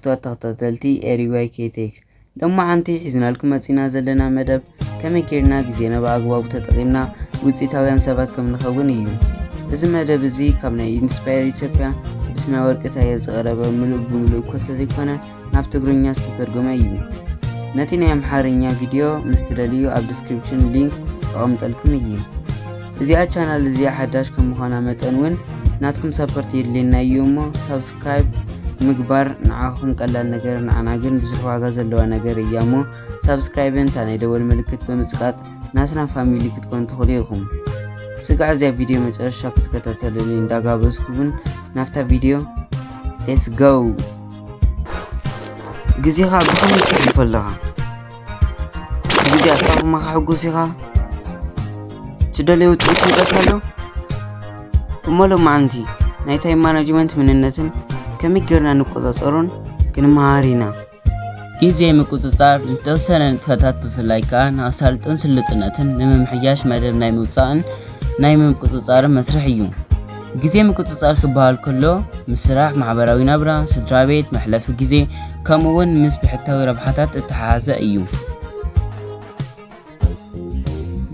ክብርትዋ ተኸታተልቲ ኤሪዋይ ኬቴክ፣ ሎማዓንቲ ሒዝናልኩም መጺና ዘለና መደብ ከመይ ጌርና ግዜና ብኣግባቡ ተጠቒምና ውጽኢታውያን ሰባት ከም ንኸውን እዩ። እዚ መደብ እዚ ካብ ናይ ኢንስፓየር ኢትዮጵያ ብስና ወርቂ ታየ ዝቐረበ ምሉእ ብምሉእ እኮ እንተዘይኮነ ናብ ትግርኛ ዝተተርጎመ እዩ። ነቲ ናይ ኣምሓርኛ ቪድዮ ምስ ትደልዩ ኣብ ዲስክሪፕሽን ሊንክ ከቐምጠልኩም እየ። እዚኣ ቻናል እዚኣ ሓዳሽ ከም ምዃና መጠን እውን ናትኩም ሰፖርት የድልየና እዩ እሞ ሳብስክራይብ ምግባር ንዓኹም ቀላል ነገር ንዓና ግን ብዙሕ ዋጋ ዘለዋ ነገር እያ እሞ ሳብስክራይብን እታ ናይ ደወል ምልክት ብምጽቃጥ ናትና ፋሚሊ ክትኮኑ ትኽእሉ ኢኹም። ስጋዕ እዚኣ ቪድዮ መጨረሻ ክትከታተሉኒ እንዳጋበዝኩ እውን ናብታ ቪድዮ let's go። ግዜኻ ብኸመይ ተሕልፎ ኣለኻ? ግዜ ኣጠቓቕማኻ ሕጉስ ኢኻ? ትደልዮ ውፅኢት ይበካ ኣሎ? እሞ ሎማዓንቲ ናይ ታይም ማናጅመንት ምንነትን ከመይ ጌርና ንቆፃፀሮን ክንመሃር ኢና። ግዜ ምቁፅፃር ንተወሰነ ንጥፈታት ብፍላይ ከዓ ንኣሳልጦን ስልጥነትን ንምምሕያሽ መደብ ናይ ምውፃእን ናይ ምቁፅፃርን መስርሕ እዩ። ግዜ ምቁፅፃር ክበሃል ከሎ ምስ ስራሕ፣ ማሕበራዊ ናብራ፣ ስድራ ቤት፣ መሕለፊ ግዜ ከምኡ እውን ምስ ብሕታዊ ረብሓታት እተሓሓዘ እዩ።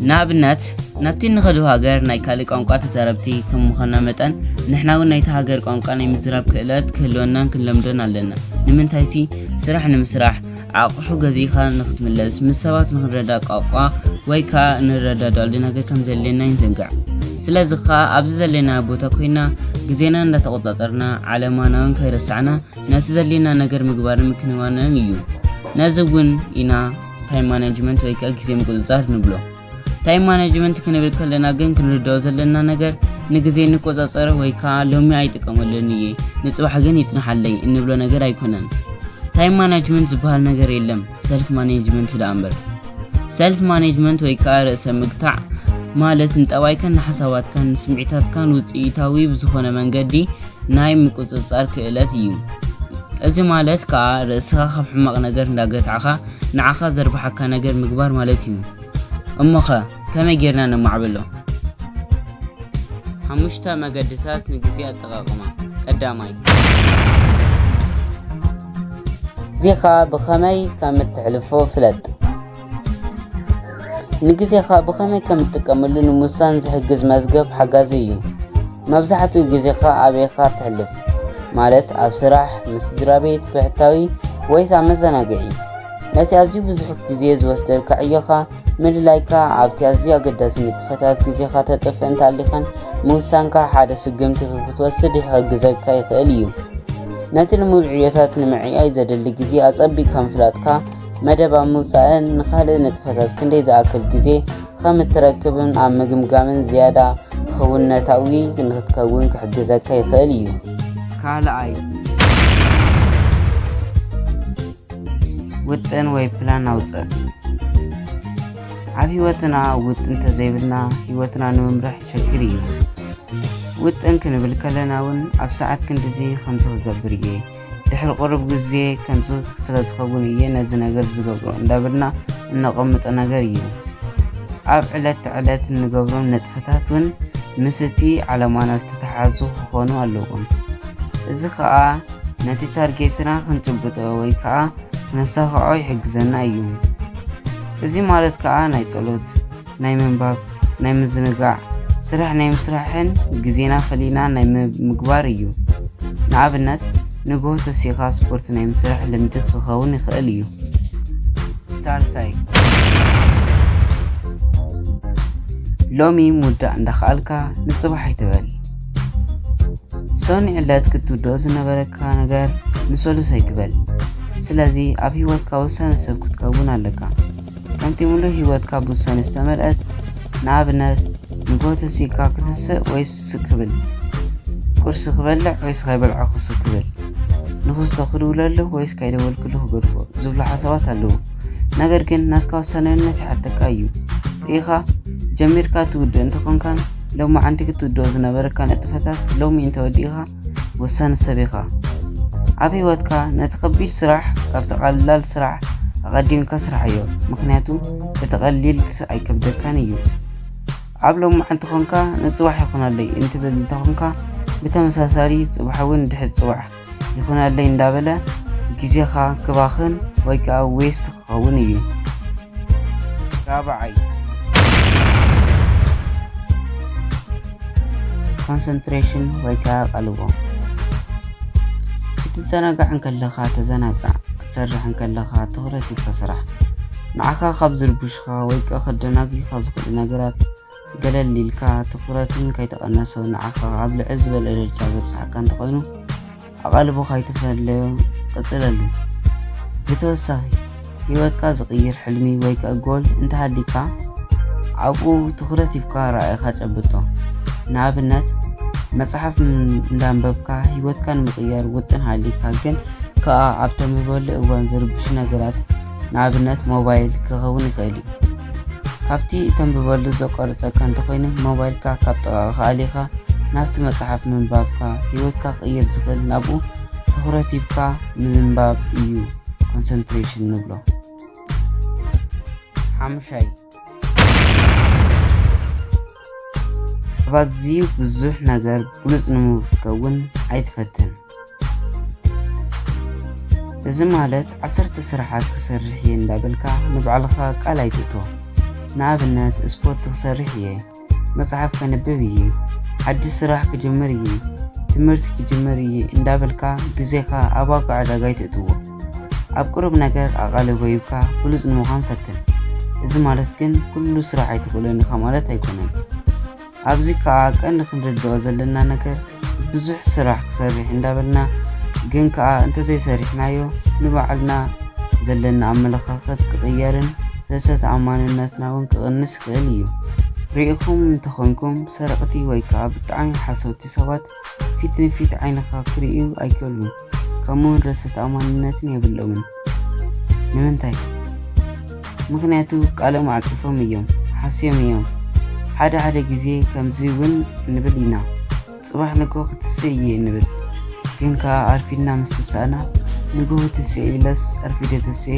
ንኣብነት ናብቲ እንኸዶ ሃገር ናይ ካልእ ቋንቋ ተዛረብቲ ከም ምዃንና መጠን ንሕና እውን ናይቲ ሃገር ቋንቋ ናይ ምዝራብ ክእለት ክህልወናን ክንለምዶን ኣለና። ንምንታይሲ ስራሕ ንምስራሕ፣ ኣቑሑ ገዚእኻ ንክትምለስ፣ ምስ ሰባት ንክንረዳእ ቋንቋ ወይ ከኣ እንረዳዳሉ ነገር ከም ዘድልየና ይንዘንጋዕ። ስለዚ ከኣ ኣብዚ ዘለና ቦታ ኮይና ግዜና እንዳተቆጻጸርና ዓለማና እውን ከይረሳዕና ነቲ ዘድልየና ነገር ምግባርን ምክንዋንን እዩ። ነዚ እውን ኢና ታይም ማናጅመንት ወይ ከኣ ግዜ ምቁጽጻር ንብሎ። ታይም ማናጅመንት ክንብል ከለና ግን ክንርድኦ ዘለና ነገር ንግዜ ንቆጻጸሮ ወይ ከኣ ሎሚ ኣይጥቀመሉን እየ ንጽባሕ ግን ይጽንሓለይ እንብሎ ነገር ኣይኮነን። ታይም ማናጅመንት ዝበሃል ነገር የለን ሰልፍ ማናጅመንት ደኣ እምበር። ሰልፍ ማናጅመንት ወይ ከኣ ርእሰ ምግታዕ ማለት ንጠባይካን ንሓሳባትካን ንስምዒታትካን ውጽኢታዊ ብዝኾነ መንገዲ ናይ ምቁጽጻር ክእለት እዩ። እዚ ማለት ከኣ ርእስኻ ካብ ሕማቕ ነገር እንዳገታዕካ ንዓኻ ዘርብሓካ ነገር ምግባር ማለት እዩ። እሞኸ ከመይ ጌርና ነማዕብሎ? ሓሙሽተ መገድታት ንግዜ ኣጠቓቕማ። ቀዳማይ፣ ግዜኻ ብኸመይ ከም እተሕልፎ ፍለጥ። ንግዜኻ ብኸመይ ከም እትጥቀመሉ ንምውሳን ዝሕግዝ መዝገብ ሓጋዚ እዩ። መብዛሕትኡ ግዜኻ ኣበይ ኢኻ ተሕልፍ? ማለት ኣብ ስራሕ፣ ምስ ስድራ ቤት፣ ብሕታዊ ወይስ ኣብ መዘናግዒ? ነቲ ኣዝዩ ብዙሕ ግዜ ዝወስደልካ ዕዮኻ ምልላይካ ኣብቲ ኣዝዩ ኣገዳሲ ንጥፈታት ግዜኻ ተጥፍእ እንተኣሊኻን ምውሳንካ ሓደ ስጉምቲ ክትወስድ ክሕግዘካ ይኽእል እዩ። ነቲ ልሙድ ዕዮታት ንምዕያይ ዘድሊ ግዜ ኣጸቢቕካ ምፍላጥካ፣ መደብ ኣብ ምውጻእን ንኻልእ ንጥፈታት ክንደይ ዝኣክል ግዜ ከም እትረክብን ኣብ ምግምጋምን ዝያዳ ክውንነታዊ ንኽትከውን ክሕግዘካ ይኽእል እዩ። ካልኣይ፣ ውጥን ወይ ፕላን ኣውጽእ። ኣብ ህይወትና ውጥን እንተዘይብልና ህይወትና ንምምራሕ ይሸግር እዩ። ውጥን ክንብል ከለና እውን ኣብ ሰዓት ክንድዚ ከምዚ ክገብር እየ፣ ድሕሪ ቁሩብ ግዜ ከምዚ ስለ ዝኸውን እየ ነዚ ነገር ዝገብሮ እንዳበልና እነቐምጦ ነገር እዩ። ኣብ ዕለት ተዕለት እንገብሮም ንጥፈታት እውን ምስ እቲ ዓላማና ዝተተሓሓዙ ክኾኑ ኣለዎም። እዚ ኸኣ ነቲ ታርጌትና ክንጭብጦ ወይ ከኣ ክነሳኽዖ ይሕግዘና እዩ። እዚ ማለት ከኣ ናይ ጸሎት፣ ናይ ምንባብ፣ ናይ ምዝንጋዕ፣ ስራሕ ናይ ምስራሕን ግዜና ፈሊና ናይ ም-፣ ምግባር እዩ። ንኣብነት፣ ንግሆ ተሲኻ ስፖርት ናይ ምስራሕ ልምዲ ክኸውን ይኽእል እዩ። ሳልሳይ፣ ሎሚ ምውዳእ እንዳኸኣልካ ንጽባሕ ኣይትበል። ሰኑይ ዕለት ክትውድኦ ዝነበረካ ነገር ንሰሉስ ኣይትበል። ስለዚ ኣብ ህይወትካ ወሳኒ ሰብ ክትከውን ኣለካ። ከምቲ ምሉእ ህይወትካ ብውሳኔ ዝተመልአት፣ ንኣብነት፣ ንግሆ ተሲእካ ክትስእ ወይስ ስክ ክብል? ቁርሲ ክበልዕ ወይስ ከይበልዐኹ ስክ ክብል? ንኽስቶ ክድውለሉ ወይስ ከይደወልክሉ ክገድፎ? ዝብሉ ሓሳባት ኣለዉ። ነገር ግን ናትካ ወሳናይነት ይሓተካ እዩ። ርኢኻ ጀሚርካ ትውድእ እንተኾንካን ሎማዓንቲ ክትውድኦ ዝነበረካ ንጥፈታት ሎሚ እንተወዲእኻ ወሳኒ ሰብ ኢኻ። ኣብ ህይወትካ ነቲ ከቢድ ስራሕ ካብቲ ቀላል ስራሕ ኣቐዲምካ ስርሓዮ፣ ምኽንያቱ እቲ ቀሊል ኣይከብደካን እዩ። ኣብ ሎማዓንቲ ኾንካ ንጽባሕ ይኹነለይ እንትብል እንተኾንካ ብተመሳሳሊ ጽባሕ እውን ድሕሪ ጽባሕ ይኹነለይ እንዳበለ ግዜኻ ክባኽን ወይ ከዓ ዌስት ክኸውን እዩ። ራብዓይ፣ ኮንሰንትሬሽን ወይ ከዓ ቀልቦ። ክትዘናጋዕ እንከለኻ ተዘናጋዕ፣ ክትሰርሕ እንከለኻ ትኹረት ሂብካ ስራሕ። ንዓኻ ካብ ዝርብሹኻ ወይ ከዓ ከደናግዩኻ ዝኽእሉ ነገራት ገለል ኢልካ ትኹረትን ከይተቐነሶ ንዓኻ ኣብ ልዕል ዝበለ ደረጃ ዘብፅሓካ እንተኾይኑ ኣቓልቦ ከይትፈለዮ ቅፅለሉ። ብተወሳኺ ህይወትካ ዝቕይር ሕልሚ ወይ ከዓ ጎል እንተሃሊካ ኣብኡ ትኹረት ሂብካ ራእይኻ ጨብጦ። ንኣብነት መፅሓፍ እንዳንበብካ ህይወትካ ንምቕያር ውጥን ሃሊካ ግን ከዓ ኣብ ተንብበሉ እዋን ዝርብሹ ነገራት ንኣብነት ሞባይል ክኸውን ይኽእል እዩ። ካብቲ እተንብበሉ ዘቋርፀካ እንተኾይኑ ሞባይልካ ካብ ጥቓኻ ኣሊኻ ናብቲ መፅሓፍ ምንባብካ ህይወትካ ክቕይር ዝኽእል ናብኡ ትኹረት ሂብካ ምንባብ እዩ ኮንሰንትሬሽን ንብሎ። ሓሙሻይ፣ ኣብ ኣዝዩ ብዙሕ ነገር ብሉፅ ንሙብ ክትከውን ኣይትፈትን። እዚ ማለት ዓሰርተ ስራሓት ክሰርሕ እየ እንዳበልካ ንባዕልኻ ቃል ኣይትእቶ። ንኣብነት ስፖርት ክሰርሕ እየ፣ መፅሓፍ ከንብብ እየ፣ ሓድሽ ስራሕ ክጅምር እየ፣ ትምህርቲ ክጅምር እየ እንዳበልካ ግዜኻ ኣብ ዋጋ ዕዳጋ ኣይትእትዎ። ኣብ ቅሩብ ነገር ኣቓልቦ ሂብካ ብሉፅ ንምዃን ፈትን። እዚ ማለት ግን ኩሉ ስራሕ ኣይትኽእሎን ኢኻ ማለት ኣይኮነን። ኣብዚ ከዓ ቀንዲ ክንርድኦ ዘለና ነገር ብዙሕ ስራሕ ክሰርሕ እንዳበልና ግን ከዓ እንተዘይሰሪሕናዮ ንባዕልና ዘለና ኣመለኻኸት ክቕየርን ርእሰ ተኣማንነትና እውን ክቕንስ ይኽእል እዩ። ርኢኹም እንተኾንኩም ሰረቕቲ ወይ ከዓ ብጣዕሚ ሓሰውቲ ሰባት ፊት ንፊት ዓይንኻ ክርእዩ ኣይክእሉን ከምኡውን ርእሰ ተኣማንነትን የብሎምን። ንምንታይ? ምኽንያቱ ቃሎም ኣዕፂፎም እዮም፣ ሓስዮም እዮም። ሓደ ሓደ ግዜ ከምዚ እውን ንብል ኢና፣ ፅባሕ ንግሆ ክትስእ እየ ንብል። ግን ከዓ ኣርፊድና ምስ ተሳእና ንግሆ ትስእ ኢለስ ኣርፊደ ተስኤ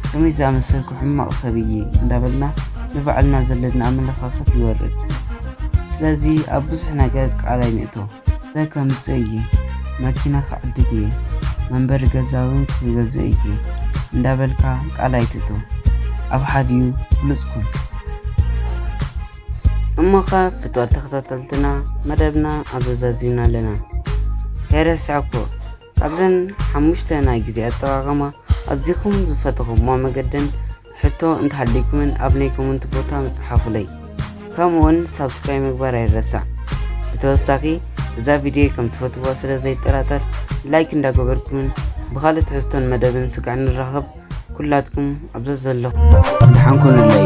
ከመይ ዝኣመሰልኩ ሕማቕ ሰብ እየ እንዳበልና ንባዕልና ዘለና ኣመለኻኸት ይወርድ። ስለዚ ኣብ ብዙሕ ነገር ቃል ኣይንእቶ። ገንዘብ ከምፅእ እየ፣ መኪና ክዕድግ እየ፣ መንበሪ ገዛ እውን ክገዝእ እየ እንዳበልካ ቃል ኣይትእቶ። ኣብ ሓዲኡ ብሉፅ ኩን። እሞኸ ፍትዋት ተኸታተልትና መደብና ኣብዚ ዘዚምና ኣለና። ከይረስዐኮ ካብዘን ሓሙሽተ ናይ ግዜ ኣጠቓቕማ ኣዚኹም ዝፈተኹሞ መገደን ሕቶ እንተሃሊኩምን ኣብ ናይ ኮመንት ቦታ ምጽሓፉለይ። ከምኡውን ሳብስክራይብ ምግባር ኣይረሳዕ። ብተወሳኺ እዛ ቪድዮ ከም ትፈትዋ ስለ ዘይጠራጠር ላይክ እንዳገበርኩምን ብኻልእ ትሕዝቶን መደብን ስጋዕ ንራኸብ። ኩላትኩም ኣብዛ ዘለኹም ደሓን ኩኑለይ።